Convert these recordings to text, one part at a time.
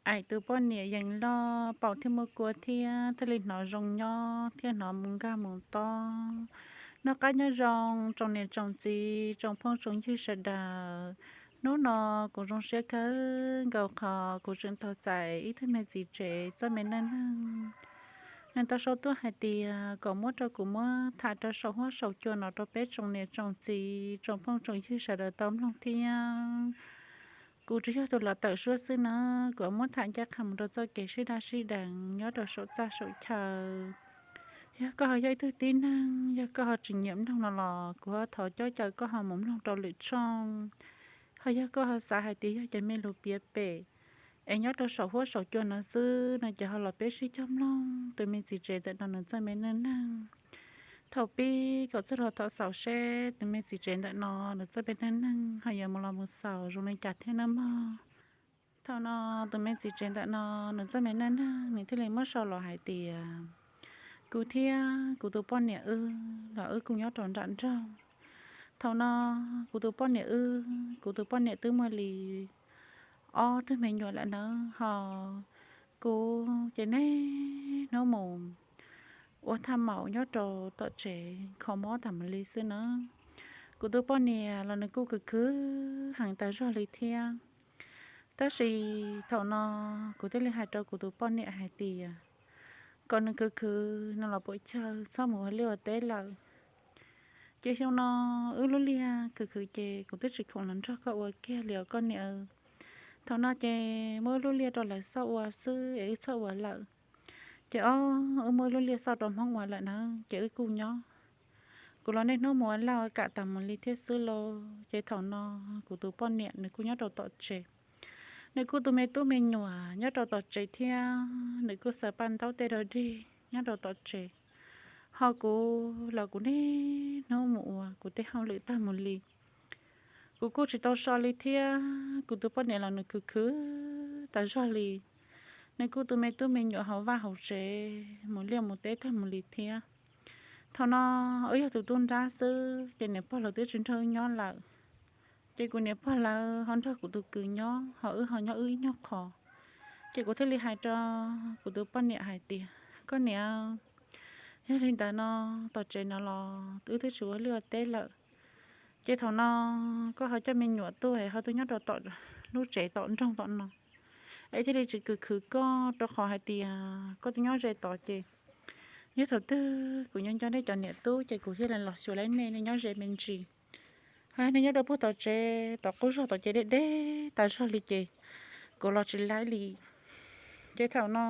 Aim tus poj niam yees loj paum thiab muaj kua thiab thiaj li hnov zoo nyob thiab hnov mus nkag mus tob. Noj qab nyob zoo tsoom niam tsoom txiv tsoom phooj tsoom ywg sawv daws. Hnub no kuv zoo siab kawg nkaus qhov kuv tseem tau txais ib tug me txiv tsev txoj me neej neeg. Nws tau sau tuaj hais tias kom muab rau kuv muab tham rau saum huab saum cua no rau peb tsoom niam tsoom txiv tsoom phooj tsoom ywg sawv daws tau mloog thiab. Kuv tsuas yog tus los tawm suab xwb na, kuv muab tham ncaj qha mus rau txoj kev sib daj sib deev nyob rau saum txaj saum chaw. Yog koj ho yog ib tug tib neeg, yog koj ho tsis nyiam mloog no los kuv ho thov caw koj ho mus mloog rau lwm tshooj. Ho yog koj ho xav hais tias yog cov me lus piav pem es nyob rau saum huab saum cua no xwb no ces ho los peb sib cog mloog tus me txiv tsev ntawm no nws txoj me neej neeg. Thaum pib kom txog rau thaum xaus seb tus me txiv tsev ntawm no nws txoj me neej neeg ho yuav mus los mus xaus zoo li cas thiab nawb mog. Thaum no tus me txiv tsev ntawm no nws txoj me neej neeg nws thiaj li muab sau los hais tias, kuv thiab kuv tus poj niam wb los wb kuj nyob rau nram nroog. Thaum no kuv tus poj niam wb, kuv tus poj niam twb muaj li ob tug me nyuam lawm nawb ho. Kuv ces niaj hnub mus ua thaj maum nyob rau tom tsev kho mob tas mus li xwb na. Kuv tus poj niam los nws kuj khwv khwv heev tas zog li thiab. Tab sis thaum no kuv thiaj li hais rau kuv tus poj niam hais tias kom nws khwv khwv no los puas chawj txhob mus ua liaj ua teb lawm. Ces xyoo no wb lub liaj khwv khwv ces kuv twb tsis khoom los nrog koj ua kiag li os koj niam. Thaum no ces muab wb lub liaj rau lawv xauj ua xwb es wb txhob ua lawm. Ces ob, wb muab wb lub liaj xauj rau Hmoob ua lawm na, ces wb kuj nyob. Kuv los niaj hnub mus ua laj ua kam tas mus li thiab xwb lauj. Ces thaum no kuv tus poj niam nws kuj nyob rau tom tsev. Nws kuj tus me tub me nyuam nyob rau tom tsev thiab nws kuj xaws paj ntaub tej dog dig nyob rau tom tsev. Ho kuv los kuv niaj hnub mus ua kuv tej hauj lwm tag mus li. Kuv kuj tsis tau so li thiab, kuv tus poj niam los nws khwv khwv tas zog li. Nws kuj tus me tub me nyuam hauv vaj hauv tsev mus liaj mus teb tag mus li thiab. Thaum no wb yog tus tub nrab xwb ces niam pog lawv twb tsis nrog wb nyob lawm. Ces kuv niam pog lawv ho nrog kuv tus kwv nyob ho wb ho nyob wb ib nyuag qho. Ces kuv thiaj li hais rau kuv tus poj niam hais tias, koj niam, yog li ntawd no tom tsev no los wb twb tsis ua liaj ua teb lawm. Ces thaum no koj ho coj me nyuam tuaj es ho tuaj nyob rau tom lub tsev tom nroog tom no, es thiaj li tsis khwv khwv koj rau qhov hais tias koj twb nyob ze tod ces yog thaum twg kuv nyob nco nej cov niam tub ces kuv thiaj li los xyuas laib nej, nej nyob ze me ntsis. Ho nej nyob rau puag tom tsev tom qub zog tom ces deb deb tas zog li ces kuv los tsis laib li. Ces thaum no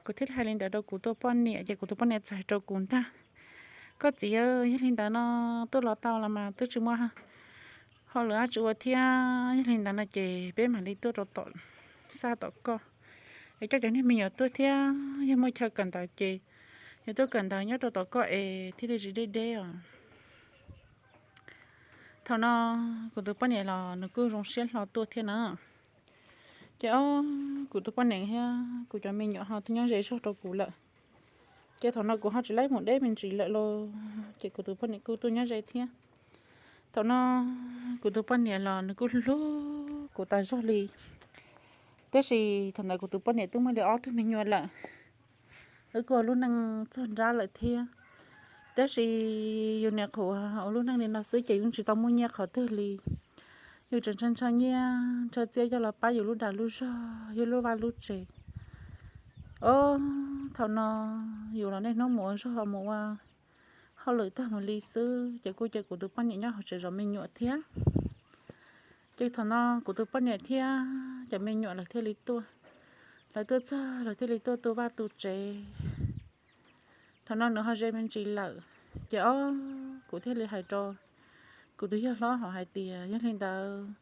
kuv thiaj li hais li ntawd rau kuv tus poj niam ces kuv tus poj niam txawm hais rau kuv ntag, koj txiv, yog li ntawd no tuaj los tau los mas twb tsis muaj hauj lwm dab tsi ua thiab, yog li ntawd no ces peb mam li tuaj rau tom xaj tom koj es coj cov niag me nyuam tuaj thiab yog muaj chaw kawm ntawv ces yog tuaj kawm ntawv nyob rau tom koj es thiaj li tsis deb deb os. Thaum no kuv tus poj niam los nws kuj zoo siab hlo tuaj thiab na. Ces ob, kuv tus poj niam thiab kuv cov me nyuam ho tuaj nyob ze zog rau kuv lawm. Ces thaum no kuv ho tsis laib mus deb me ntsis lawm lauj, ces kuv tus poj niam kuj tuaj nyob ze thiab. Thaum no kuv tus poj niam los nws kuj hlub kuv tas zog li. Tab sis thaum ntawd kuv tus poj niam twb muaj li ob tug me nyuam lawm, wb kuj ua lub neej txog nrab lawm thiab. Tab sis yus niam qhuav ua lub neej li no xwb ces yus tsis tau muaj nyiaj qhov twg li. Yus tseem ntshaw ntshaw nyiaj ntshaw txiaj coj los pab yus lub dag lub zog, yus lub vaj lub tsev. Ob, thaum no yus los niaj hnub mus ua zog mus ua hauj lwm tag mus li xwb ces kuj cia kuv tus poj niam nyob hauv tsev zov me nyuam thiab. Ces thaum no kuv tus poj niam thiab cov me nyuam lawv thiaj li tuaj. Lawv tuaj txog lawv thiaj li tuaj tu vaj tu tsev. Thaum no nws ho ze me ntsis lawm, ces ob, kuv thiaj li hais rau kuv tus yawg hlob hauv hais tias yog li ntawd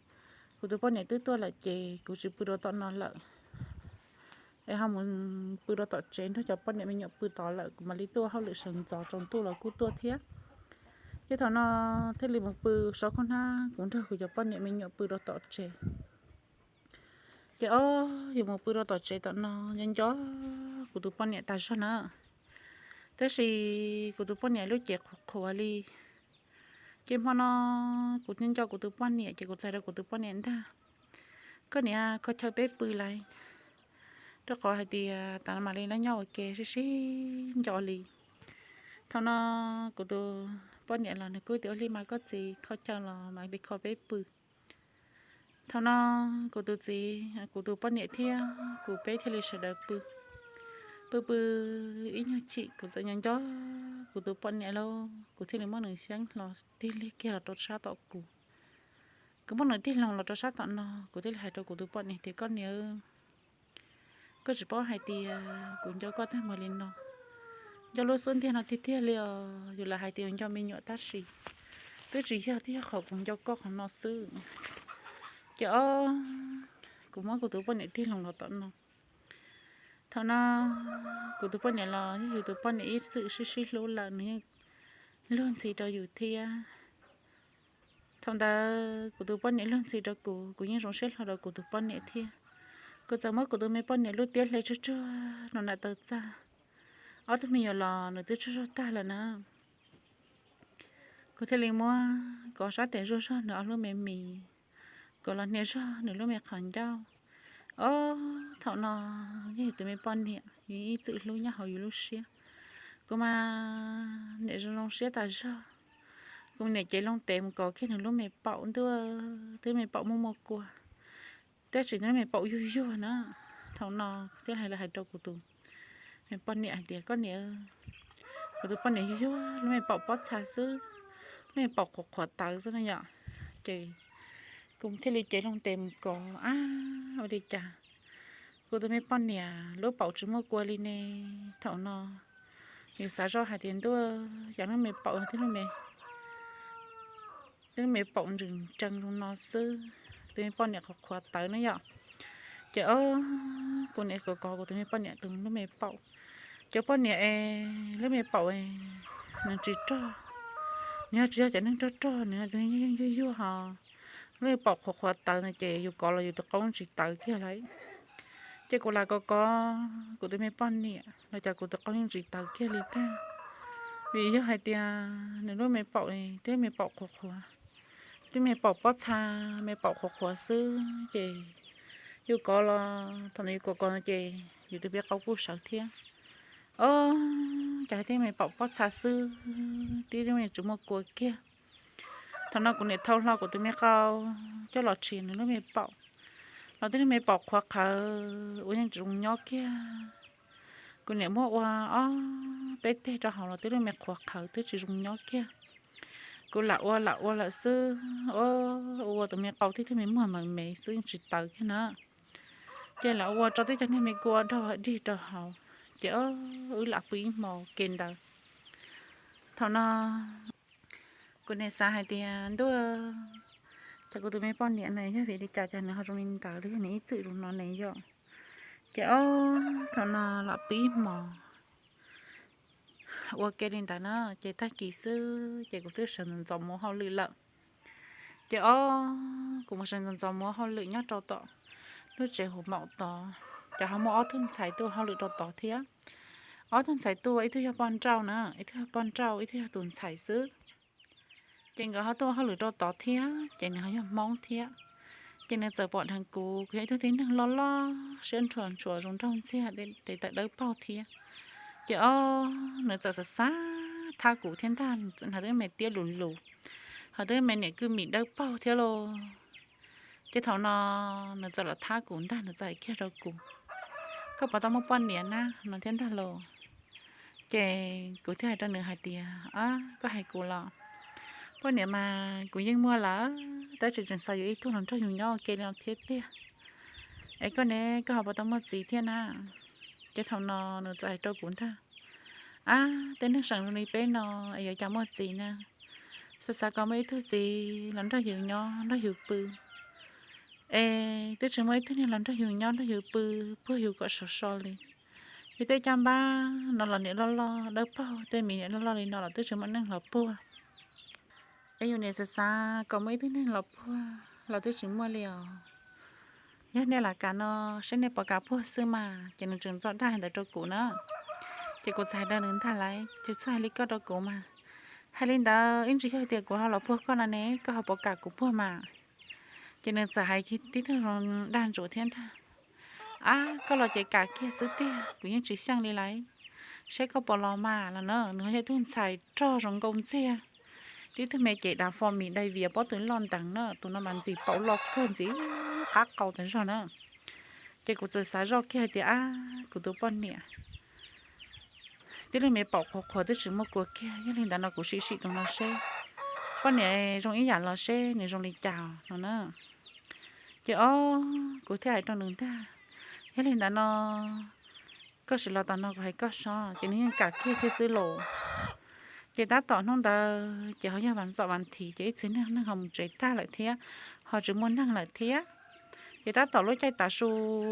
kuv tus poj niam twb tuaj lawm ces kuv tsis pw rau tom no lawm, es ho mus pw rau tom tsev nrog cov poj niam me nyuam pw tod lawm, kuv mam li tuaj hauj lwm sawv ntxov tsaus ntuj los kuj tuaj thiab. Ces thaum no thiaj li mus pw saum khab hnab, kuv nrog kuv cov poj niam me nyuam pw rau tom tsev. Ces ob, yus mus pw rau tom tsev tom no nco nco kuv tus poj niam tas zog na. Tab sis kuv tus poj niam lub cev qhuav qhuav li. Ces hmo no kuv nco nco kuv tus poj niam ces kuv txais rau kuv tus poj niam ntag, koj niam, kho chaw peb pw lauj. Rau qhov hais tias tas no mam li nyob ua ke sib sib nco li. Thaum no kuv tus poj niam los nws kuj tias ua li mas koj txiv kho chaw los mam li kho peb pw. Thaum no kuv tus txiv, kuv tus poj niam thiab kuv peb thiaj li sawv daws pw. Pw pw ib nyuag chim kuv txawm nco nco kuv tus poj niam lauj, kuv thiaj li muab nws xyeeb hlo tig lig kiag los rau sab tom kuv. Kuv muab nws tig loo los rau sab tom no, kuv thiaj li hais rau kuv tus poj niam tias koj niam, koj tsis paub hais tias kuv nco koj tag npaum li no. Nco lub xub ntiag no tiag tiag li os, yus lam hais tias yus nco me nyuam tab sis twb tsis yog, twb yog qhov kuv nco koj qhov no xwb. Ces o, kuv muab kuv tus poj niam tig loo los tom no. Thaum no kuv tus poj niam los yog yus tus poj niam ib txwm sib sib hlub lawm nws yeej luag ntxhi rau yus thiab. Thaum ntawd kuv tus poj niam luag ntxhi rau kuv, kuv yeej zoo siab hlo rau kuv tus poj niam thiab. Kuv txawm muab kuv tus me poj niam lub tiab hle tsuag tsuag no nram taw txaj. Ob tug me nyuam los nws twb tsuag zog tag lawm na. Kuv thiaj li muab kov sab tes zuj zog nws ob lub me mis, kuv los hnia zog nws lub me qhov ncauj. Ob, thaum no yog yus tus me poj niam yus ib txwm hlub nyob hauv yus lub siab. Kuv mas niam zoo zoo siab tas zog. Kuv niam cev loo tes mus kov kiag nws lub me paum ntuj, twb me paum muaj muaj kua, tab sis nws lub me paum yuag yuag na. Thaum no kuv thiaj li hais rau kuv tus me poj niam hais tias koj niam, kuv tus poj niam yuag yuag lub me paum pob txha xwb, lub me paum qhuav qhuav tawv xwb na yom. Ces kuv thiaj li cev loo tes mus kov, ab, ua li cas kuv tus me poj niam lub paum tsis muaj kua li ne. Thaum no yus xav zoj hais tias ntuj, yog lub me paum, twb lub me paum ntsees ntsees zoo no xwb, tus me poj niam qhuav qhuav tawv na yom. Ces o, kuv niam kov kov kuv tus me poj niam tus lub me paum. Cov poj niam es lub me paum nws tsis rog, nws yog tsis yog cov neeg rog rog, nws yog tus neeg yuag yuag ho. Lub me paum qhuav qhuav tawv no ces yus kov los yus tus qau yeej tsis tawv kiag lawm. Ces kuv lam kov kov kuv tus me poj niam los cas kuv tus qau yeej tsis tawv kiag li tag. Vim yog hais tias nws lub me paum twb me paum qhuav qhuav, twb me paum pob txha, me paum qhuav qhuav xwb ces yus kov los thaum ntawd yus kov kov no ces yus tus me qau kuj sawv thiab. O, cas hais tias me paum pob txha xwb, twb tsis muaj kua kiag. Thaum no kuv niam thau hlo kuv tus me qau coj los tshis nws lub me paum, los twb lub me paum qhuav qhawv ua yeej tsis zoo nyob kiag. Kuv niam muab ua ob peb teg rau hauv los twb lub me qhuav qhawv twb tsis zoo nyob kiag. Kuv lam ua lam ua lawm xwb, ua ua tus me qau tib tug me muag meem mev xwb yeej tsis tawv kiag na. Ces lam ua rau tib cov niag me kua dog dig rau hauv, ces o, wb lam pw ib hmos ke ntawd. Thaum no kuv niam xav hais tias ntuj, cas kuv tus me poj niam ne yog vim li cas cas nws ho zoo li ntawd li, yog nws ib txwm zoo no ne yom. Ces o, thaum no lam pw ib hmos ua ke li ntawd na, ces tag kis xwb ces kuv twb sawv ntxov ntxov mus ua hauj lwm lawm. Ces o, kuv mus sawv ntxov ntxov mus ua hauj lwm nyob rau tom lub tsev huv maum tod, ces ho muaj ob tug ntxhais tuaj ua hauj lwm rau tod thiab. Ob tug ntxhais tuaj, ib tug yog poj nrauj na, ib tug yog poj nrauj, ib tug yog tus ntxhais xwb. Ces nkawd ho tuaj ua hauj lwm rau tod thiab, ces nws ho yog Hmoob thiab. Ces nws txawm pom dheev kuv, kuv yog ib tug tib neeg loj loj siab nrhuav nrhuav zoo nraug ntxiag, tes taw dawb paug thiab. Ces o, nws txawm xav xav thab kuv thiab ntag, hnav twb me tiab lus lus, ho twb me niam kwj mim dawb paug thiab lauj. Ces thaum no nws txawm los thab kuv ntag, nws txawm hais kiag rau kuv, koj puas tau muaj poj niam na no thiab ntag lauj. Ces kuv thiaj hais rau nws hais tias, koj hais kuv los, poj niam mas kuv yeej muaj lawm, tab sis tseem xav yuav ib tug los nrog yus nyob ua ke li no thiab tiag. Es koj ne, koj ho puas tau muaj txiv thiab na? Ces thaum no nws txawm hais rau kuv ntag, ab, tej neeg seem zoo li peb no es yuav cas muaj txiv na? Xav xav kom muaj ib tug txiv los nrog yus nyob nrog yus pw, es twb tsis muaj ib tug niag los nrog yus nyob nrog yus pw, puag yus kom sov so li. Yus tej caj npab no los niam loj loj dawb paug, tej mis niam loj loj li no los twb tsis muaj neeg los puag. Es yus niam xav xav kom muaj ib tug neeg los puag los twb tsis muaj li os. Yog nej lam kam no, saib nej puas kam puag xwb mas. Ces nws tseem txo dag ntawd rau kuv na. Ces kuv txawm hais rau nws ntag lauj, tsis txhob hais li koj rau kuv mas. Hais li ntawd ib ntsis yog tias kuv ho los puag koj no ne, koj ho puas kam kuv puag mas? Ces nws txawm hais tib tug dag ntsuav thiab ntag, Ab, koj los ces kam kiag xwb tiag, kuv yeej tsis xyeej li lawm. Saib koj puas los mas los na. Nws yog tug ntxhais rog zoo nkauj ntxiag, tib tug me ces dav fo mis dai vias pob tw loj nteev na, tus no mas ntxim paum loj kawg, ntxim qab qau tas zog na. Ces kuv txawm xav zoj kiag hais tias, ab, kuv tus poj niam tib lub me paum qhuav qhuav twb tsis muaj kua kiag, yog li ntawd no kuv sim sim tus no seb poj niam zoo ib yam los seb nws zoo li cas no na. Ces ob, kuv thiaj hais rau nws ntag, yog li ntawd no koj sim los tom no kuv hais koj so. Ces nws yeej kam kiag thiab xwb los. Ces tab tom hnub ntawd ces ho yog vas xom vas thiv, ces ib txhia neeg neeg ho mus tsev tag lawm thiab, ho tsis muaj neeg lawm thiab. Ces tab tom lub caij tav su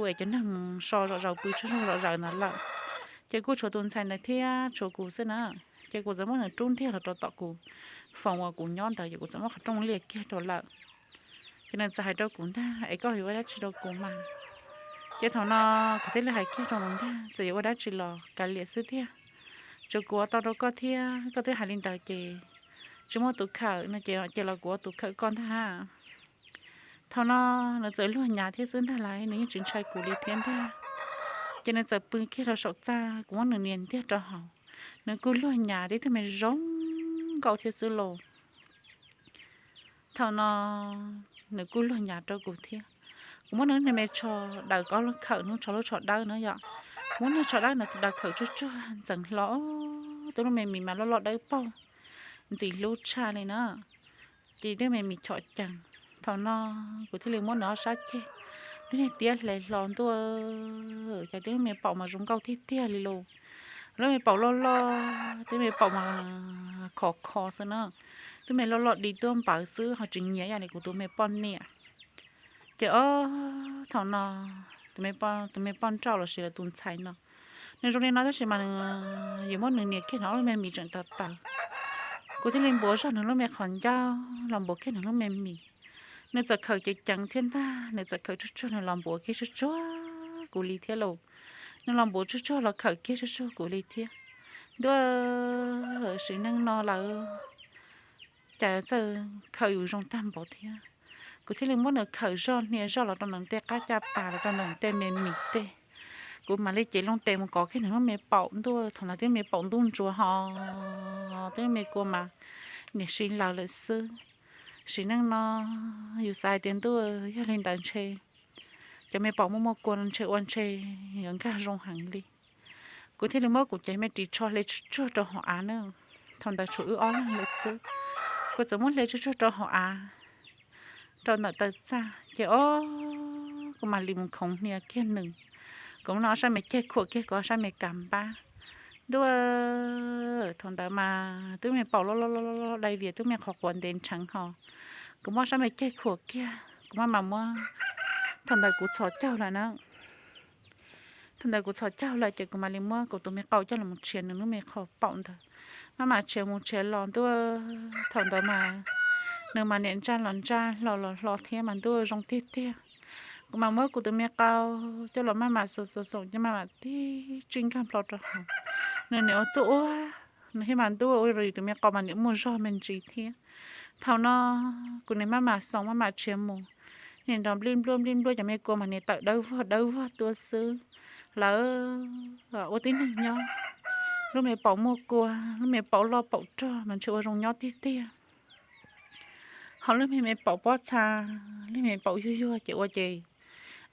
es cov neeg mus so zom zaws, pw tsaug zog zom zaws ntawd lawm. Ces kuj tshuav tus ntxhais ntawd thiab tshuav kuv xwb na. Ces kuv txawm muab nws rub ntiag los rau tom kuv foom uas kuv nyob ntawd, ces kuv txawm muab qhov rooj liaj kiag rau lawm. Ces nws txawm hais rau kuv ntag, es koj yuav ua dab tsi rau kuv mas? Ces thaum no kuv thiaj li hais kiag rau nws ntag, txawm yuav ua dab tsi los kav liam xwb tiag, tsuav kuv ua tau rau koj thiab, koj twb hais li ntawd ces tsis muaj tus khawm no ces cia los kuv ua tus khawm koj ntag. Thaum no nws txawm luag nyav thiab xwb ntag lauj, nws yeej tsis ntshai kuv li thiab ntag. Ces nws txawm pw kiag rau saum txaj, kuv muab nws nias ntiag rau hauv, nws kuj luag nyav tib tug me zoo nkauj thiab xwb los. Thaum no nws kuj luag nyav rau kuv thiab. Kuv muab nws lub niag me tsho daws koj lub khawm, lub tsho, lub tsho dawb no yom. Kuv muab niag tsho dawb ntawd daws khawm tsuag tsuag ntxeev hlo, tus lub me mis mas loj loj dawb paug, ntxim hlub tshaj li na. Ces twb me mis chom cees. Thaum no kuv thiaj li muab nws ob sab ceg, lub niag tiab hle hlo ntuj, cas twb me paum mas zoo nkauj tiag tiag li los. Lub me paum loj loj, twb me paum mas khov kho xwb na, twb me loj loj di tuaj npawv xwb ho tsis nyiam ib yam li kuv tus me poj niam. Ces ob, thaum no tus me poj nrauj los sis lawv tus ntxhais no, nws zoo li no tab sis mas nws yuav muab nws nias kiag nws ob lub me mis tseem tawv tawv. Kuv thiaj li npuav zog nws lub me qhov ncauj los npuav kiag nws lub me mis. Nws txawm khawm ceev ceev thiab ntag, nws txawm khawm tsuag tsuag nws los npuav kiag tsuag tsuag kuv li thiab los. Nws los npuav tsuag tsuag los khawm kiag tsuag tsuag kuv li thiab. Ntuj, sim neej no lawm cas txawj khawm yus zoo tag npaum thiab. Kuv thiaj li muab nws khawm zoj hnia zoj los rau nws tej qab caj pas, los rau nws tej me mis tej. Kuv mam li cev loo tes mus kov kiag nws lub me paum ntuj, thaum ntawd twb me paum ntuj ntsuav ho twb me kua mas niam si laws lawm xwb. Sim neej no yus xav hais tias ntuj, yog li ntawd ntshe cov me paum muaj muaj kua no ntshe ua ntshe yuav nkag zoo heev li. Kuv thiaj li muab kuv cev me ris tsho hle tsuag tsuag rau hauv av na. Thaum ntawd tshuav wb ob leeg lawm xwb. Kuv txawm muab hle tsuag tsuag rau hauv av, rau ntawm taw txaj ces ob, kuv mam li mus khoov hnia kiag nws. Kuv muab nws ob sab me ceg khuam kiag kuv ob sab me kas npab. Ntuj, thaum ntawd mas twb me paum loj loj loj loj dai vias twb me qhov quav ntev nrheev ho. Kuv muab ob sab me ceg khuam kiag kuv maj mam muab, thaum ntawd kuv txhos caug lawm na. Thaum ntawd kuv txhos caug lawm ces kuv mam li muab kuv tus me qau coj los mus tshiav nws lub me qhov paum ntawd. Maj mam tshiav mus tshiav los ntuj, thaum ntawd mas nws mas niam ntsaj los ntsaj hlo los hlo thiab mas ntuj zoo tiag tiag. Kuv mam muab kuv tus me qau coj los maj mam xoom xoom xoom coj maj mam tib tsij nkag nplo rau hauv. Nws niam ua txuj ua, nws thiaj mas ntuj ua rau yus tus me qau mas niam muaj zog me ntsis thiab. Thaum no kuv niam maj mam xoom maj mam tshiav mus, niam nrov nplij npluaj nplij npluaj cov me kua mas niam tawm dawb vog dawb vog tuaj xwb. Lawv ua tib neeg nyob, lub me paum muaj kua, lub me paum loj paum rog mas ntshe ua zoo nyob tiag tiag. Ho lub me me paum pob txha, lub me paum yuag yuag ces ua ces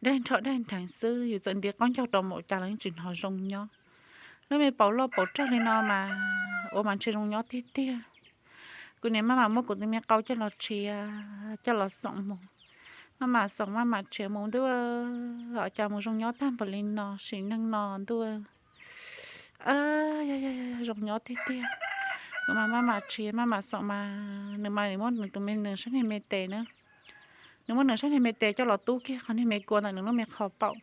daig nrho daig nrheev xwb, yus txawm nti qaub ncaug rau npaum cas los yeej tsis hnov zoo nyob. Lub me paum loj paum rog li no mas ua mas ntshe zoo nyob tiag tiag. Kuv niam maj mam muab kuv tus me qau coj los tshiav, coj los xoom mus. Maj mam xoom maj mam tshiav mus ntuj, cas mus zoo nyob tag npaum li no, sim neej no ntuj, yog yog yog zoo nyob tiag tiag. Kuv mas maj mam tshiav maj mam xoom mas nws mas muab nws tus me, nws sab niag me tes na, nws muab nws sab niag me tes coj los tub kiag qhov niag me kua ntawm nws lub me qhov paum.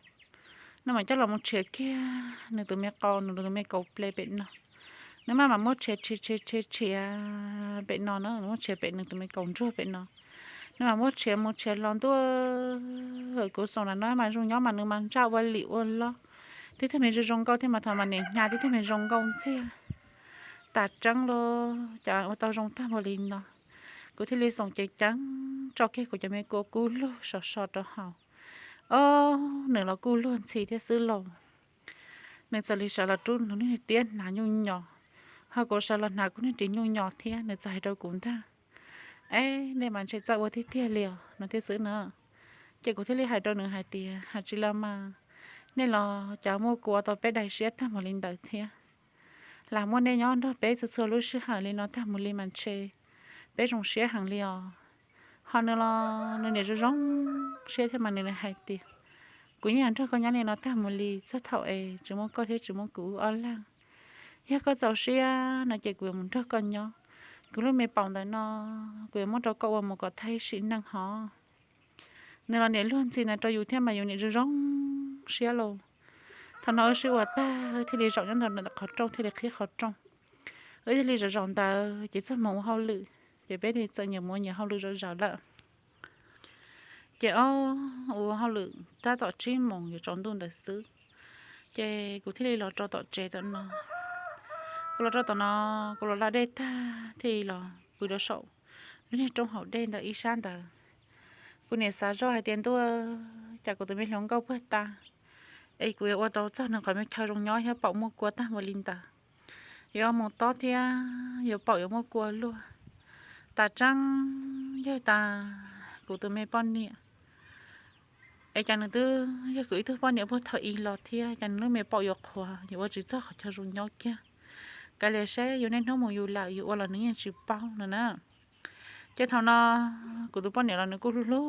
Nws mam coj los mus tshiav kiag nws tus me qau, nws tus me kaus ple pem no. Nws maj mam muab tshiav tshiav tshiav tshiav pem no na, nws muab tshiav pem nws tus me kaus ntsuag pem no. Nws mam muab tshiav mus tshiav los ntuj, kuv xoom na no mas zoo nyob mas nws mas ntsaj ua lim ua lob. Tib tug me zoo zoo nkauj thiab mas thaum mas niam hnyav tib tug me zoo nkauj ntxiag, tas tseeb los cas ua tau zoo tag npaum li no. Kuv thiaj li xoom ceev ceev tso kiag kuv cov me kua kub lug sov so rau hauv. Ob, nws los kuj luag ntxhi thiab xwb lauj. Nws txawm li sawv los rub nws niag tiab hnav nyuj nyos, ho kuv sawv los hnav kuv niag ris nyuj nyos thiab. Nws txawm hais rau kuv ntag, Eb, nej mas ntshe txawj ua tiag tiag li os, no thiab xwb na. Ces kuv thiaj li hais rau nws hais tias, Hais tsis los mas, nej los cas muaj kua tau peb daim siab tag mus li ntawd thiab? Lam muaj nej nyob nrog peb txhua txhua lub sij hawm li no tag mus li mas ntshe peb zoo siab heev li os. Ho nws los nws niam zoo zoo siab thiab mas nws hais tias, Kuv yeej yuav nrog koj nyob li no tag mus li txog thaum es tsis muaj koj thiab tsis muaj kuv wb ob leeg. Yog koj txaus siab no ces kuv yuav mus nrog koj nyob. Kuv lub me paum ntawm no kuv yuav muab rau koj ua mus kom tag ib sim neej hov. Nws los niam luag ntxhi ntawd rau yus thiab mas yus niam zoo zoo siab lauj. Thaum no wb sib ua tag thiaj li zaum nyob ntawm qhov rooj thiaj li qhib qhov rooj. Wb thiaj li zaum zaum ntawd ces txog mus ua hauj lwm, ces peb li txawm nyias mus nyias hauj lwm zaum zaum lawm. Ces ob, ua hauj lwm tab tom tsib moos yuav tsaus ntuj ntawd xwb, ces kuv thiaj li los rau tom tsev tom no. Kuv los rau tom no, kuv los da dej tag thiaj li los pw rau saum lub niag roob haus dej ntawm ib sab ntawd. Kuv niam xav zoj hais tias, Ntuj, cas kuv tus me hluas nkauj puag ta es kuv yuav ua tau txog nws qhov me chaw zoo nyob thiab paum muaj kua tag mus li ntawd, yuav mus tob thiab yuav paum yuav muaj kua luaj. Tas tseeb yog tas kuv tus me poj niam es cas nws twb yog kuv ib tug poj niam puag thaum ub los thiab cas nws lub me paum yuav qhuav yuav ua tsis txog qhov chaw zoo nyob kiag. Kav liam seb, yus niaj hnub mus yus lawm, yus ua los nws yeej tsis paub no na. Ces thaum no kuv tus poj niam los nws kuj hlub hlub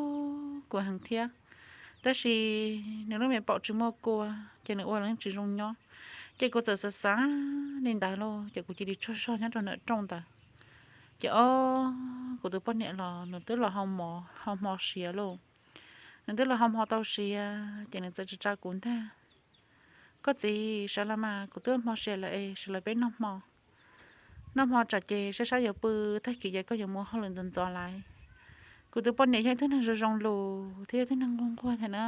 kuv heev thiab, tab sis nws lub me paum tsis muaj kua, ces nws ua los yeej tsis zoo nyob. Ces kuv txawm xav xav li ntawd lauj, ces kuv cia li tsaug zog nyob rau ntawm rooj ntawd. Ces ob, kuv tus poj niam los nws twb los hau hmo siav lauj. Nws twb los hau hmo tau siav ces nws txawm tsa tsa kuv ntag, Koj txiv, sawv los mas, kuv twb hmo siav lawm es sawv los peb noj hmo. Noj hmo tsam ces saib saib yuav pw, tag kis ces koj yuav mus hauj lwm ntxov ntxov lawm. Kuv tus poj niam yog ib tug neeg zoo zoo lus thiab yog ib tug neeg nquag nquag thiab na.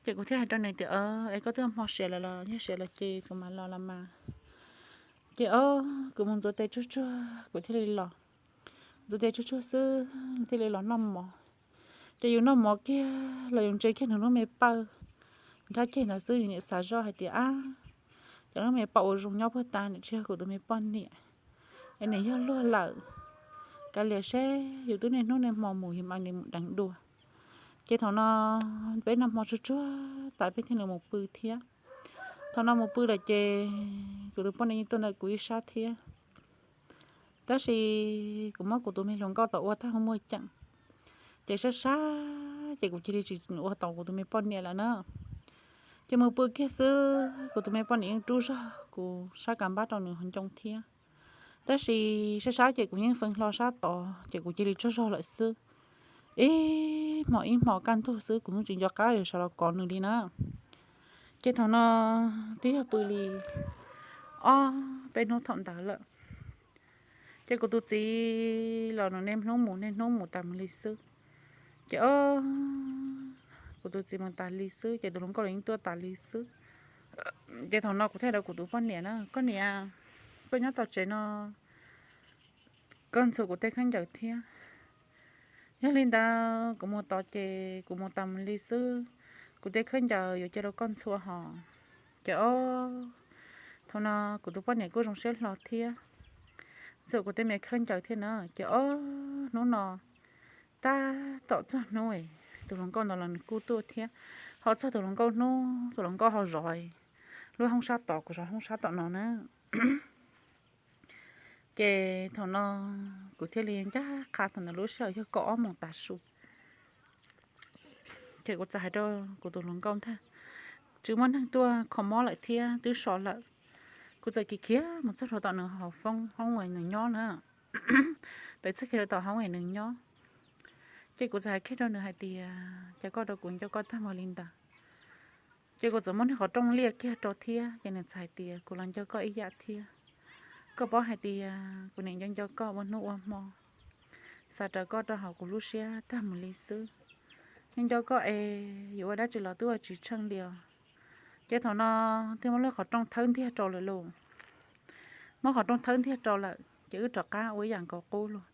Ces kuv thiaj hais rau nws tias, Es koj twb hmo siav lawm los yog siav lawm ces kuv mam los los mas. Ces ob, kuv mus ntxuav tes tsuag tsuag kuv thiaj li los. Ntxuav tes tsuag tsuag xwb thiaj li los noj mov. Ces yus noj mov kiag los yus ntsia kiag nws lub me paum nrab ceg ntawd xwb, yus niam xav zoj hais tias, Ab, cov lub me paum uas zoo nyob puag ta nws tsis yog kuv tus me poj niam, es nws yog luag lawm. Kav liam seb, yus twb niaj hnub niaj hmo mus yus mam li mus deev dua. Ces thaum no peb noj hmo tsuag tsuag tas peb thiaj li mus pw thiab. Thaum no mus pw lawm ces kuv tus poj niam yeej tuaj ntawm kuv ib sab thiab. Tab sis kuv muab kuv tus me hluas nkauj tau ua tag muaj ceem, ces sab sab ces kuv cia li tsis ua tau kuv tus me poj niam lawm na. Ces mus pw kiag xwb kuv tus me poj niam yeej rub zog kuv sab kas npab rau nws ho ncoo thiab. Tab sis sab sab ces kuv yeej feeb hlo sab tod ces kuv cia li tsaug zog lawm xwb. Ib hmo ib hmo kaj ntug xwb kuv yeej tsis nco qab yuav sawv los kov nws li na. Ces thaum no twb yog pw li ob peb hnub thaum ntawd lawm. Ces kuv tus txiv los nws niaj hnub mus niaj hnub mus tas mus li xwb. Ces ob, kuv tus txiv mus tas li xwb ces tus hluas nkauj los yeej tuaj tas li xwb. Ces thaum no kuv thiaj rau kuv tus poj niam na, Koj niam, koj nyob tom tsev no, koj ntxhua kuv tej khaub ncaws thiab. Yog li ntawd kuv mus tod ces kuv mus tas mus li xwb, kuv tej khaub ncaws yuav cia rau koj ntxhua hos. Ces ob, thaum no kuv tus poj niam kuj zoo siab hlo thiab, ntxhua kuv tej me khaub ncaws thiab na. Ces ob, hnub no tab tom txog hnub es tus hluas nkauj ntawd los nws kuj tuaj thiab. Ho txog tus hluas nkauj hnub tus hluas nkauj ho zov lub hoob sab tod, kuv zov hoob sab tom no na. Ces thaum no kuv thiaj li ncaj qha thaum ntawd lub sij hawm yog kaum ob moos tav su. Ces kuv txawm hais rau kuv tus hluas nkauj ntag, Tsis muaj neeg tuaj kho mob lawm thiab twb so lawm. Kuv txawm khiav khiav mus txog rau tom nws hauv foob hoob uas nws nyob na, pem txog kiag rau tom hoob uas nws nyob. Ces kuv txawm hais kiag rau nws hais tias, Cas koj rau kuv nco koj tag mus li ntawd? Ces kuv txawm muab nws qhov rooj liaj kiag rau thiab, ces nws txawm hais tias, Kuv los nco koj ib yam thiab. Koj paub hais tias kuv niam nco nco koj ua hnub ua hmo, xav raws koj rau hauv kuv lub siab tag mus li xwb. Nco nco koj es yuav ua dab tsi los twb ua tsis tsheej li os. Ces thaum no thiaj muab lub qhov rooj thawb ntiag rau lawm lauj. Muab qhov rooj thawb ntiag rau lawm ces wb rov qab ua ib yam nkaus qub lauj.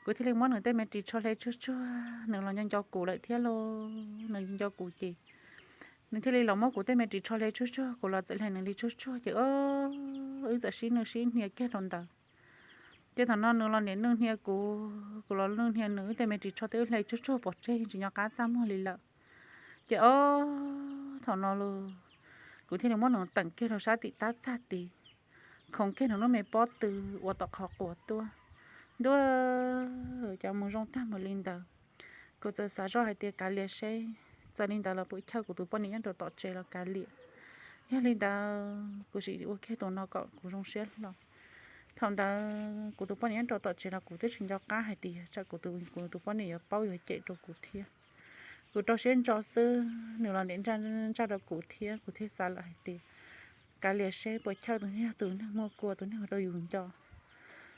Kuv thiaj li muab nws tej me ris tsho hle tsuag tsuag, nws los nco nco kuv lawm thiab lauj. Nws nco kuv ces nws thiaj li los muab kuv tej me ris tsho hle tsuag tsuag, kuv los txawm hle nws li tsuag tsuag ces wb txawm sib nwj sib hnia kiag rau ntawd. Ces thaum no nws los niam nwj hnia kuv, kuv los nwj hnia nws, wb tej me ris tsho twb hle tsuag tsuag pov tseg tsis nco qab txaj muag li lawm. Ces ob thaum no los kuv thiaj li muab nws teem kiag rau sab tim tab txaj tid, khoov kiag nws lub me pob tw uas tom qhov quas tuaj. Ntuj, cas mus zoo tag mus li ntawd. Kuv txawm xav zoj hais tias kav liam seb, txawm li ntawd los puas chawj kuv tus poj niam nyob rau tom tsev los kav liam. Yog li ntawd kuv sim ua kiag tus no kom kuv zoo siab hlo. Thaum ntawd kuv tus poj niam nyob rau tom tsev los kuv twb tsis nco qab hais tias tsam kuv tus, kuv tus poj niam yuav paub yuav cem rau kuv thiab. Kuv rau siab ntso xwb, nws los niam ntsaj ntsaj rau kuv thiab, kuv thiaj xav lawm hais tias kav liam seb puas chawj tus yog tus neeg muaj kua, tus neeg rau yus nco.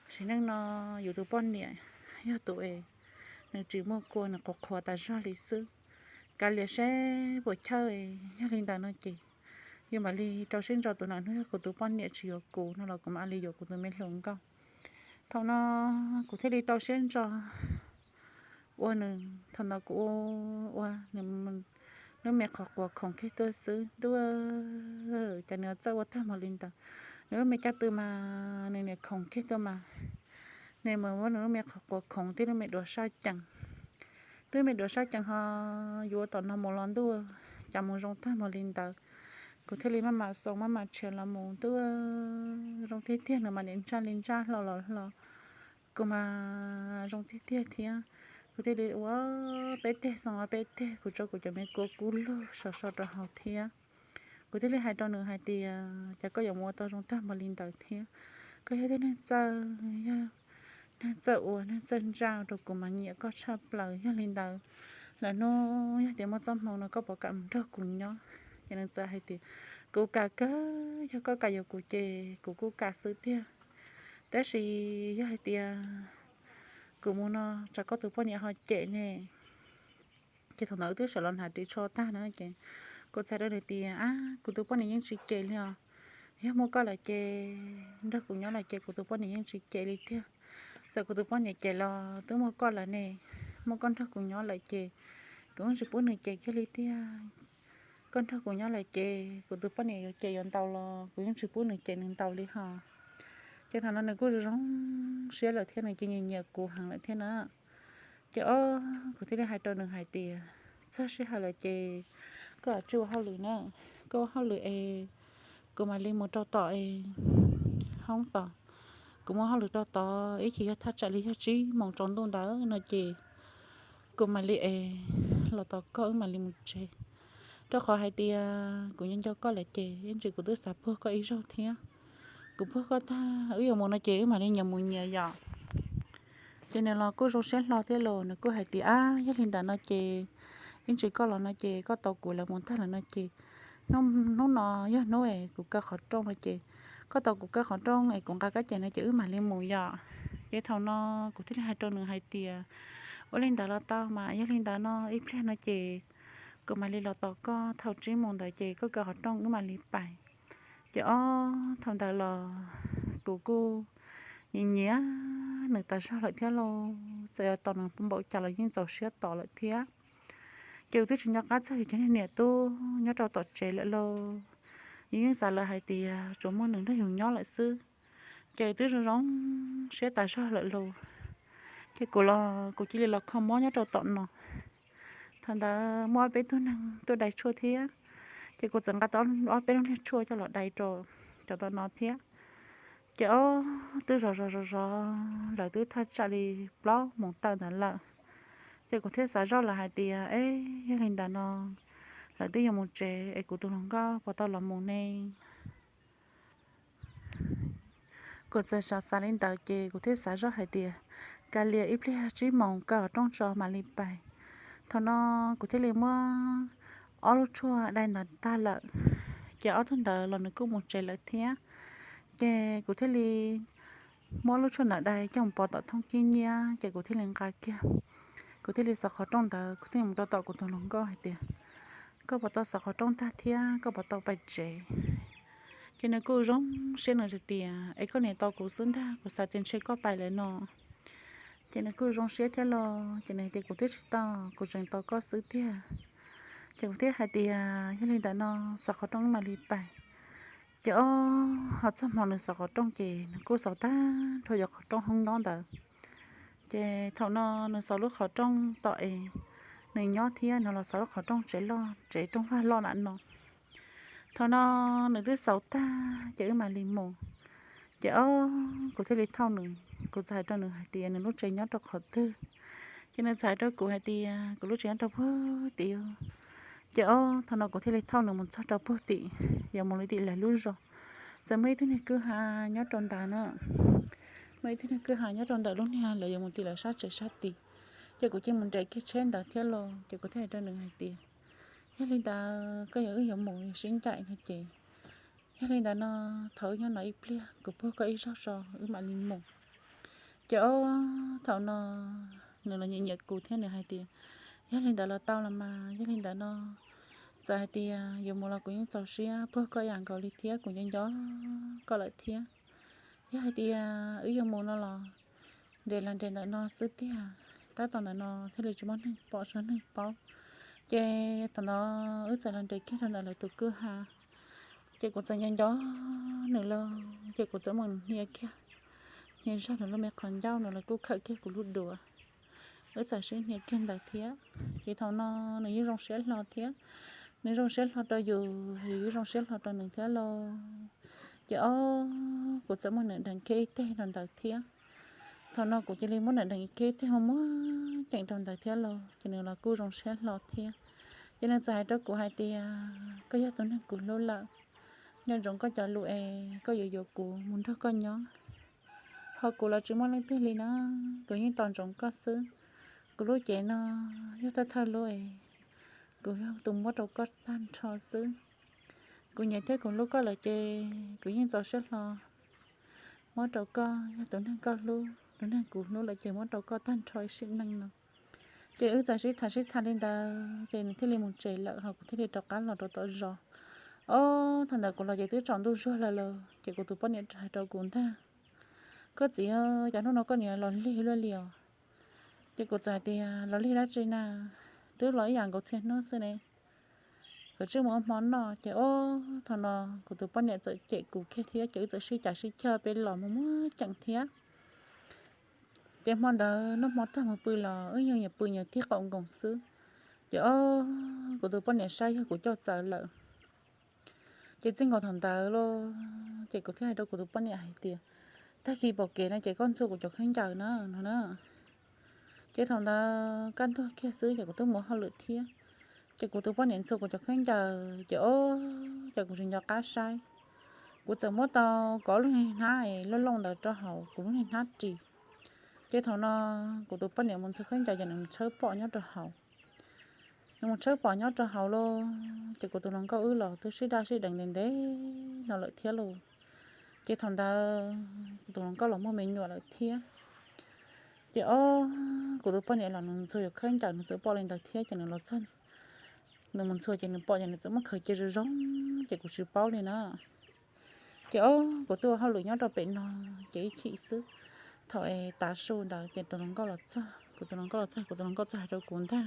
Sim neej no yus tus poj niam yog tus es nws tsis muaj kua, nws qhuav qhuav tas zog li xwb. Kav liam seb puas chawj, yog li ntawd no ces yus mam li rau siab ntso tus no, hnub yog kuv tus poj niam tsis yuav kuv no los kuv mam li yuav kuv tus me hluas nkauj. Thaum no kuv thiaj li rau siab ntso ua nws, thaum ntawd kuv ua nws lub me qhov quas khoov kiag tuaj xwb. Ntuj, cas nws txawj ua tag mus li ntawd. Nws lub me caj tw mas nws niam khoov kiag tuaj mas, nws mas muab nws lub me qhov quas khoov tib lub me duav saj cees. Twb me duav saj cees ho yuav tom no mus los ntuj, cas mus zoo tag mus li ntawd. Kuv thiaj li maj mam xoo maj mam tshiav los mus, ntuj, zoo tiag tiag, nws mas niam ntsaj li ntsaj hlo los hlo. Kuv mas zoo tiag tiag thiab. Kuv thiaj li ua peb teg xoo ua peb teg, kuv tso kuv cov me kua kub lug sov so rau hauv thiab. Kuv thiaj li hais rau nws hais tias cas koj yuav mus ua tau zoo tag mus li ntawd thiab. Koj yog tej neeg txawj, yog neeg txawj ua neeg txawj ntsaj rau kuv mas nyiam koj tshaj plaws. Yog li ntawd, lwm hnub yog tias muaj txoj hmoo no koj puas kam mus nrog kuv nyob? Ces nws txawm hais tias kuv kam kawg, yog koj kam yuav kuv ces kuv kuj kam xwb tiag. Tab sis yog hais tias kuv mus no tsam koj tus poj niam ho cem ne. Ces thaum ntawd wb twb sawv los hnav ris tsho tag na ces kuv txhais rau nws tias, ab, kuv tus poj niam yeej tsis cem li os. Yog muaj koj lawm ces, nrog kuv nyob lawm ces kuv tus poj niam yeej tsis cem li tiag. Txawm kuv tus poj niam cem los twb muaj koj lawm ne, muaj koj nrog kuv nyob lawm ces kuv yeej tsis pub nws cem kiag li tiag. Koj nrog kuv nyob lawm ces kuv tus poj niam yuav cem yuav ntaus los kuv yeej tsis pub nws cem nws ntaus li hos. Ces thaum no nws kuj zoo siab lawm thiab, nws cia nyiam nyiam kuv heev lawm thiab na. Ces ob, kuv thiaj li hais rau nws hais tias, txog sij hawm lawm ces koj tsis ua hauj lwm na, koj ua hauj lwm es kuv mam li mus rau tom es hoob tod. Kuv mus hauj lwm rau tod ib chim yog thaj tsam li yog tsib moos tsaus ntuj ntawd no ces kuv mam li es los tos koj wb mam li mus tsev. Rau qhov hais tias kuv nco nco koj lawm ces ib ntsis kuv twb xav puag koj ib zaug thiab. Kuv puag koj tag wb yuav mus no ces wb mam li nyias mus nyias yom. Ces nws los kuj zoo siab hlo thiab los nws kuj hais tias, ab, yog li ntawd no ces ib ntsis koj los no ces koj tos kuv lawv mus tag lawm no ces hnub no yog hnub es kuv kaw qhov rooj no ces koj tos kuv kaw qhov rooj es kuv nqa koj cais no ces wb mam li mus yom. Ces thaum no kuv thiaj li hais rau nws hais tias, ua li ntawd los tau mas, yog li ntawd no ib pliag no ces kuv mam li los tos koj, thaum tsib moos ntawd ces koj kaw qhov rooj wb mam li pais. Ces ob, thaum ntawd los kuv kuj nyiam nyiam nws tas zog lawm thiab lauj, txawm yuav tos nws npaum cas los yeej txaus siab tos lawm thiab. Ces kuv twb tsis nco qab txog yus cov niam tub nyob rau tom tsev lawm lauj. Yus yeej xav lawm hais tias tsuas muaj nws nrog yus nyob lawm xwb. Ces twb zoo zoo siab tas zog lawm lauj. Ces kuv los kuv cia li los kho mob nyob rau tom no. Thaum ntawd muaj ob peb tug neeg tuaj dai tshuaj thiab, ces kuv txawm nqa tau ob peb lub niag tshuaj coj los dai rau cov tom no thiab. Ces ob, twb zov zov zov zov, lawv twb thaj tsam li plaub moos tawm ntawd lawm. Ces kuv thiaj xav zoj lawm hais tias, eb, yog li ntawd no lawv twb yuav mus tsev es kuv tus hluas nkauj puas tau los mus ne? Kuv txawm xav xav li ntawd ces kuv thiaj xav zoj hais tias, kav liam ib pliag tsib moos kaw qhov rooj tso mam li pais. Thaum no kuv thiaj li muab ob lub tshuaj dai ntawd tag lawm, ces ob tug ntawd los nws kuj mus tsev lawm thiab. Ces kuv thiaj li muab lub tshuaj ntawd dai coj mus pov tom thooj cib nyiab, ces kuv thiaj li nqa kiag. Kuv thiaj li xov qhov rooj ntawd, kuv thiaj mus rau tom kuv tus hluas nkauj hais tias, koj puas tau xov qhov rooj tag thiab koj puas tau pais tsev? Ces nws kuj zoo siab, nws hais tias, es koj niam tos kuv xwb ntag, kuv xav tias ntshe koj pais lawm no. Ces nws kuj zoo siab thiab los ces nws tias kuv twb tsis tau, kuv tseem tos koj xwb tiag. Ces kuv thiaj hais tias yog li ntawd no xov qhov rooj wb mam li pais. Ces ob, ho txog hmo nws xov qhov rooj ces nws kuj xov tag nrho cov qhov rooj hoob ntob ntawd. Ces thaum no nws xov lub qhov rooj tom es nws nyob thiab nws los xov lub qhov rooj tsev loj, tsev rooj vag loj na no. Thaum no nws twb xov tag ces wb mam li mus. Ces ob, kuv thiaj li thauj nws, kuv txawm hais rau nws hais tias nws lub tsev nyob rau qhov twg. Ces nws txawm hais rau kuv hais tias kuv lub tsev nyob rau puag tim. Ces ob, thaum no kuv thiaj li thauj nws mus txog rau puag tim, yuav mus li tim lawv lub zos. Txawm muaj ib tug niag kwj ha nyob rau ntawd na, muaj ib tug niag kwj ha nyob rau ntawm lub niag lawv yuav mus tim lawv sab tsev sab tid. Ces kuv cia mus nres kiag tsheb ntawd thiab los ces kuv thiaj hais rau nws hais tias yog li ntawd koj yuav wb yuav mus sib ncaim no ces yog li ntawd no thaum wb nyob no ib pliag kuv puag koj ib zaug tso wb mam li mus. Ces ob, thaum no nws los nyiam nyiam kuv thiab nws hais tias yog li ntawd los tau los mas, yog li ntawd no txawm hais tias yuav mus los kuv yeej txaus siab puag koj ib yam nkaus li thiab kuv nco nco koj lawm thiab. Yog hais tias wb yuav mus no los nres los nres ntawm no xwb tiag, tab tom ntawm no thiaj li tsis muaj neeg pom tsis muaj neeg paub. Ces thaum ntawd wb txawm los nres kiag rau ntawm lawv tus kwj ha. Ces kuv txawm nco nco nws lawm ces kuv txawm mus hnia kiag, hnia zog nws lub me qhov ncauj, nws los kuj khawm kiag kuv lub duav. Wb txawm sib hnia kiag ntawd thiab. Ces thaum no nws yeej zoo siab hlo thiab, nws zoo siab hlo rau yus, yus yeej zoo siab hlo rau nws thiab lauj. Ces ob, kuv txawm muab nws deev kiag ib teg rau ntawd thiab. Thaum no kuv cia li muab nws deev kiag ib teg muag muag ceem rau ntawd thiab lauj, ces nws los kuj zoo siab hlo thiab. Ces nws txawm hais rau kuv hais tias koj yog tus neeg kuv hlub lawm, nco ntsoov koj cov lus es koj yuav yuav kuv mus nrog koj nyob. Ho kuv los tsis muaj leej twg li na, kuv yeej tos ntsoov koj xwb. Kuv lub cev no yog thawj thawj lub es kuv yog tus muab rau koj tag nrho xwb. Kuv nyiam thiab kuv hlub koj lawm ces kuv yeej txaus siab hlo muab rau koj, yog tus neeg koj hlub, tus neeg kuv hlub lawm ces muab rau koj tag nrho ib sim neej no. Ces wb txawm sib tham sib tham li ntawd ces nws thiaj li mus tsev lawm, ho kuv thiaj li rov qab los rau tom zos. Ob, thaum ntawd kuv los ces twb tsaus ntuj zuag lawm lauj, ces kuv tus poj niam hais rau kuv ntag, koj txiv, cas hnub no koj niam los lig luaj li os? Ces kuv txawm hais tias los lig dab tsi na, twb los ib yam nkaus txhia hnub xwb ne, koj cia li mus ua hmo noj. Ces ob, thaum no kuv tus poj niam txawm cem kuv kiag thiab ces wb txawm sib cav sib ceg peb los mus muab ceem thiab. Ces hmo ntawd noj hmo tag mus pw los wb yeej nyias pw nyias tig qaum nkoos xwb. Ces ob, kuv tus poj niam saib yog kuv coj txawv lawm. Ces txij nkaus thaum ntawd lauj, ces kuv thiaj hais rau kuv tus poj niam hais tias, tag kis pom kev no ces koj ntxhua kuv cov khaub ncaws na no na. Ces thaum ntawd kaj ntug kiag xwb ces kuv twb mus hauj lwm thiab. Ces kuv tus poj niam ntxhua kuv cov khaub ncaws ces ob, ces kuv tsis nco qab saib. Kuv txawm muab tau kov lub niag hnab es loj loj ntawd rau hauv kuv lub niag hnab ris. Ces thaum no kuv tus poj niam mus ntxhua khaub ncaws ces nws mus tshawb pom nyob rau hauv. Nws mus tshawb pom nyob rau hauv lauj, ces kuv tus hluas nkauj wb los twb sib daj sib deev ntev ntev no lawm thiab lauj. Ces thaum ntawd kuv tus hluas nkauj los muaj me nyuam lawm thiab. Ces ob, kuv tus poj niam los nws ntxhua yuav khaub ncaws nws txawm pom li ntawd thiab ces nws los txog, nws mus ntxhua ces nws pom ces nws txawm muab khaws cia zoo zoo, ces kuv tsis paub li na. Ces ob, kuv twb ua hauj lwm nyob rau pem no, ces ib chim xwb, thaum es tav su ntawd ces tus hluas nkauj los txog, kuv tus hluas nkauj los txog, kuv tus hluas nkauj txawm hais rau kuv ntag,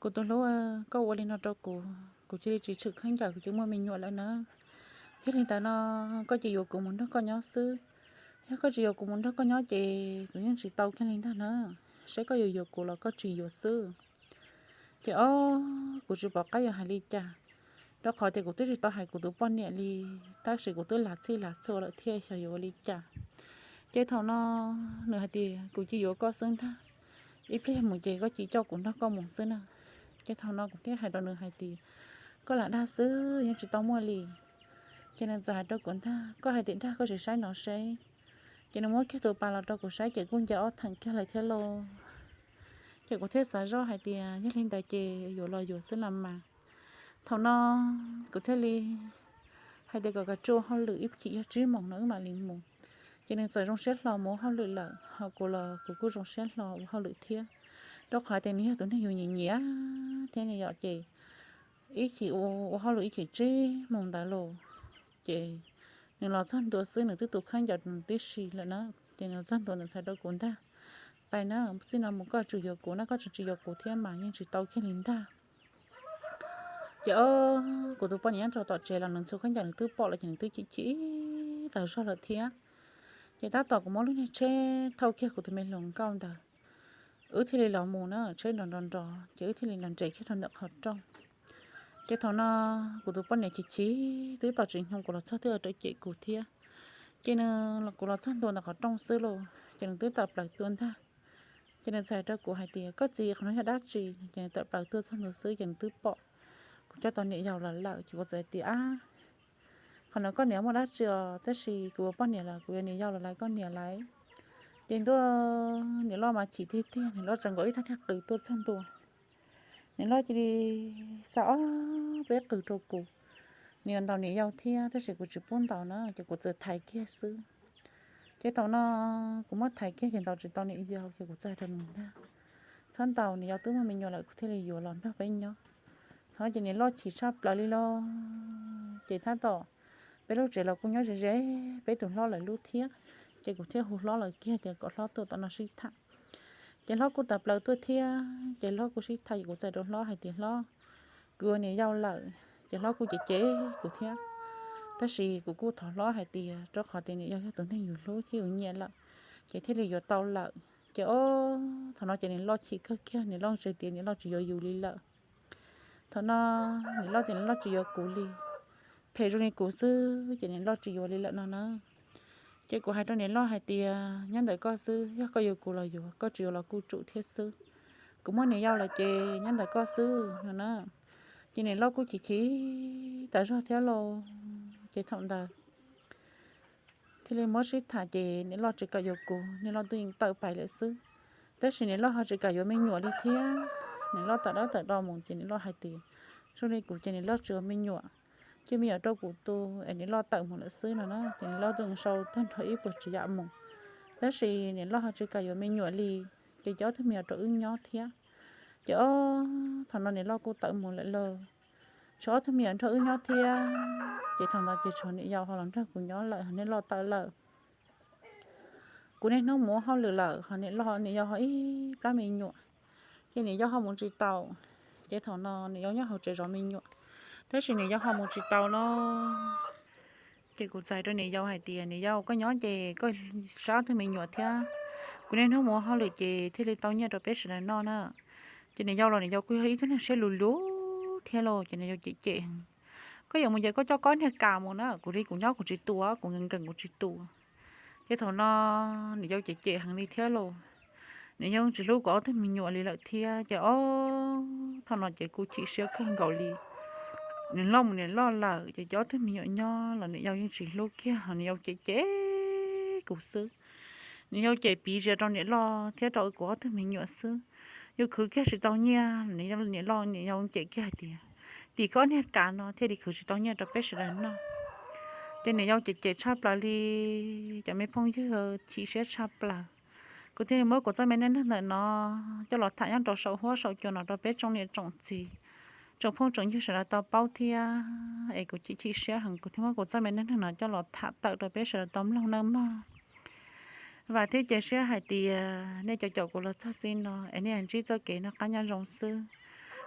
kuv tus hlub, koj ua li no rau kuv, kuv cia li tsis tshwm khaub ncaws, kuv cia li muaj me nyuam lawm na. Yog li ntawd no koj cia li yuav kuv mus nrog koj nyob xwb. Yog koj tsis yuav kuv mus nrog koj nyob ces kuv yeej tsis tau kiag li ntag na. Saib koj yuav yuav kuv los koj tsis yuav xwb. Ces ob, kuv tsis pom qab yuav hais li cas, rau qhov tias kuv twb tsis tau hais kuv tus poj niam li, tab sis kuv twb lam txhij lam txhua lawm thiab xyov yuav ua li cas. Ces thaum no nws hais tias kuv cia li yuav koj xwb ntag, ib pliag mus ces koj cia li coj kuv nrog koj mus xwb na. Ces thaum no kuv thiaj hais rau nws hais tias, koj lam dag xwb, yeej tsis tau muaj li. Ces nws txawm hais rau kuv ntag, koj hais tias dag koj tsis saib no seb. Ces nws muab kiag tus pas los rau kuv saib ces kuj ncav ob theem kiag lawm thiab lauj. Ces kuv thiaj xav zoj hais tias yog li ntawd ces yuav los yuav xwb los mas. Thaum no kuv thiaj li hais tias kom kav tsij ua hauj lwm, ib chim yog tsib moos no wb mam li mus. Ces nws txawm zoo siab hlo mus ua hauj lwm lawm, ho kuv los kuv kuj zoo siab hlo ua hauj lwm thiab, rau qhov tias nws yog tus neeg yus nyiam nyiam thiab ne yom. Ces ib chim ua hauj lwm ib chim tsib moos ntawd los, ces nws los txog ntua xwb nws twb tu khaub ncaws nws tib si lawm na. Ces nws los txog ntua nws txhais rau kuv ntag, Pais na, txij no mus koj tsum yuav kuv na, koj tseem tsis yuav kuv thiab mas yeej tsis tau kiag li ntag. Ces o, kuv tus poj niam nyob rau tom tsev los nws ntxhua khaub ncaws nws twb pom los ces nws twb chim chim ib tag zog lawm thiab. Ces tab tom kuv muab lub niag tsheb thauj kiag kuv tus me hluas nkauj ntawd, wb thiaj li los mus na, tsheb nrov nrov nrov ces wb thiaj li los nres kiag rau ntawm qhov rooj. Ces thaum no kuv tus poj niam chim chim twb tom tsis hnyoo kuv los txog twb rau cem kuv thiab. Ces nws, kuv los txog ntua ntawm qhov rooj xwb lauj ces nws twb tawm plaws tuaj ntag. Ces nws txawm hais rau kuv hais tias, koj txiv, qhov no yog dab tsi? Ces nws tawm plaws tuaj txog ntua xwb ces nws twb pom kuv coj tau niam yau los lawm ces kuv txawm hais tias, ab, qhov no koj niam muaj dab tsi os, tab sis kuv ua poj niam los kuv yuav niam yau los lawv koj niam lawv. Ces ntuj, niam loj mas chim tiag tiag, niam loj tseem nkaus ib rab niag qws tuaj txog ntua. Niam loj cia li xa ob peb qws rau kuv, nws yuav ntaus niam yau thiab tab sis kuv tsis pub ntaus na ces kuv txawm thaiv kiag xwb. Ces thaum no kuv muab thaiv kiag ces ntaus tsis tau niam yau ces kuv txawm hais rau nws ntag, txhob ntaus, niam yau twb muaj me nyuam lawm kuv thiaj li yuav los nrog peb nyob. Thaum no ces niam loj chim tshaj plaws li lauj. Ces tab tom peb lub tsev los kuj nyob ze ze peb tus hlob lawv lub thiab, ces kuv thiaj hu hlob lawv kiag tias kom hlob tuaj tom no sib tham. Ces hlob kuj tawm plaws tuaj thiab ces hlob kuj sib tham ces kuv txawm hais rau hlob hais tias, hlob, kuv yuav niam yau lawm. Ces hlob kuj cem cem kuv thiab, tab sis kuv kuj thov hlob hais tias rau qhov tias niam yau yog tus neeg yus hlub thiab yus nyiam lawm, ces thiaj li yuav tau lawm. Ces o, thaum no ces niam loj chim kawg kiag, niam loj tseem tias niam loj tsis yuav yus li lawm. Thaum no niam loj tias niam loj tsis yuav kuv li, phem zoo li kuv xwb ces niam loj tsis yuav li lawm no na. Ces kuv hais rau niam loj hais tias nyob ntawm koj xwb, yog koj yuav kuv los yuav, koj tsis yuav los kuj tsum thiab xwb. Kuv muaj niam yau lawm ces nyob ntawm koj xwb no na. Ces niam loj kuj chim chim tas zog thiab lauj. Ces thaum ntawd thiaj li muab sib tham ces niam loj tsis kam yuav kuv, niam loj twb yeej tawm pais lawm xwb. Tab sis niam loj ho tsis kam yuav me nyuam li thiab. Niam loj tawm dab tawm do mus ces niam loj hais tias zoo li kuv ces niam loj tsis yuav me nyuam, cia me nyuam rau kuv tu es niam loj tawm mus lawm xwb no na. Ces niam loj twb sau tag nrho ib puas tsav yam mus, tab sis niam loj ho tsis kam yuav me nyuam li, ces coj ob tug me nyuam rau wb nyob thiab. Ces o, thaum no niam loj kuj tawm mus lawm lauj, tshuav ob tug me nyuam nrog wb nyob thiab. Ces thaum ntawd ces tshuav niam yau ho los nrog kuv nyob lawm, niam loj tawm lawm. Kuv niaj hnub mus ua hauj lwm lawm ho niam loj, niam yau ho ib plab me nyuam, ces niam yau ho mus tsis tau. Ces thaum no niam yau nyob hauv tsev zov me nyuam, tab sis niam yau ho mus tsis tau lauj. Ces kuv txais rau niam yau hais tias niam yau, koj nyob ces koj sab ob tug me nyuam thiab, kuv niaj hnub mus ua hauj lwm ces thiaj li tau nyiaj rau peb sawv daws noj na. Ces niam yau los niam yau kuj yog ib tug neeg siab luv luv thiab lauj, ces niam yau cem cem heev, koj yuav mus ces koj coj koj niag kas mus na, kuv li kuv nyob kuv tsis tua, kuv nkees nkees kuv tsis tua. Ces thaum no niam yau cem cem heev li thiab lauj. Niam yau tsis hlub kuv ob tug me nyuam li lawm thiab ces o, thaum no ces kuv chim siab kawg nkaus li. Niam loj mus niam loj lawm ces coj ob tug me nyuam nyob los niam yau yeej tsis hlub kiag, niam yau cem cem kuv xwb. Niam yau cem piv zias rau niam loj thiab rau kuv ob tug me nyuam xwb. Yus khwv kiag tsis tau nyiaj, niam loj niam yau cem kiag hais tias tim koj niag kas no thiaj li khwv tsis tau nyiaj rau peb sawv daws noj. Ces niam yau cem cem tshaj plaws li, cov me phooj ywg, chim siab tshaj plaws. Kuv thiaj li muab kuv txoj me neej neeg ntawm no coj los tham nyob rau saum huab saum cua no rau peb tsoom niam tsoom txiv, tsoom phooj tsoom ywg sawv daws tau paub thiab. Es kuv chim chim siab heev, kuv thiaj muab kuv txoj me neej neeg no coj los tham tawm rau peb sawv daws tau mloog nawb mog. Vam thiab cia siab hais tias nej cov caum kuv los txog txij no es nej ntsib txoj kev noj qab nyob zoo xwb.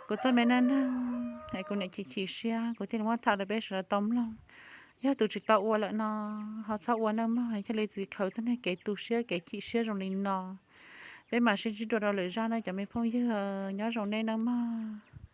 Kuv txoj me neej neeg es kuv niam chim chim siab, kuv thiaj li muab tham rau peb sawv daws tau mloog. Yog tus tsis tau ua lawm no, ho txhob ua nawb mog, thiaj li tsis khaws txog nej kev tu siab kev chim siab zoo li no. Peb mam sib ntsib dua rau lwm zaj nawb cov me phooj ywg, nyob zoo nej nawb mog.